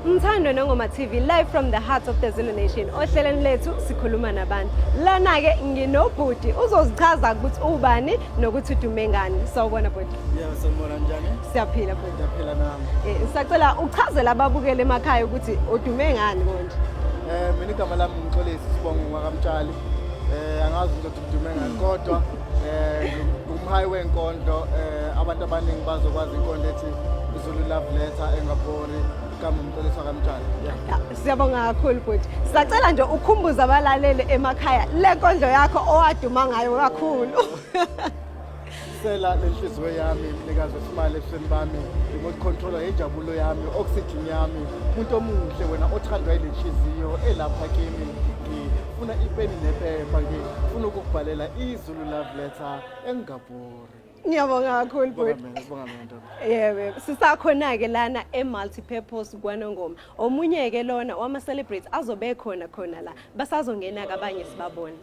Mthando Nongoma TV, live from the heart of the Zulu Nation. Ohlelweni lethu sikhuluma nabantu. Lana-ke nginobhuti uzozichaza ukuthi ubani nokuthi udume ngani. Sawubona, bhuti. Yebo, sanibona, njani? Siyaphila, bhuti. Ngiyaphila nami. Sacela uchazele ababukeli emakhaya ukuthi udume ngani konje. Mina igama lami nguMxolisi, sibongo ngwakaMtshali. Angazi ukuthi udume ngani, kodwa ngumhayi wenkondlo. Abantu abaningi bazokwazi inkondlo ethi Zulu Love Letter engabhori, igama uMxolisi wakaMtshali. Yeah. Ya, siyabonga kakhulu, bhuti. Sacela nje ukhumbuze abalaleli emakhaya le nkondlo yakho owaduma ngayo kakhulu. Sela lenhliziyo yami, mnikazi wesimali ebusweni bami, remote controller yenjabulo yami, oxygen yami, umuntu omuhle wena othandwa yile nhliziyo elapha kimi. Ngifuna ipeni nephepha, ngifuna ukukubhalela iZulu Love Letter engabhori. Ngiyabonga kakhulu, Bonga bhuti. mina, bonga mina, ntombi. Yebo, sisakhona-ke lana e-multipurpose kwaNongoma. Omunye-ke lona wama-celebrate azobe khona khona la. Basazongena-ke abanye sibabone.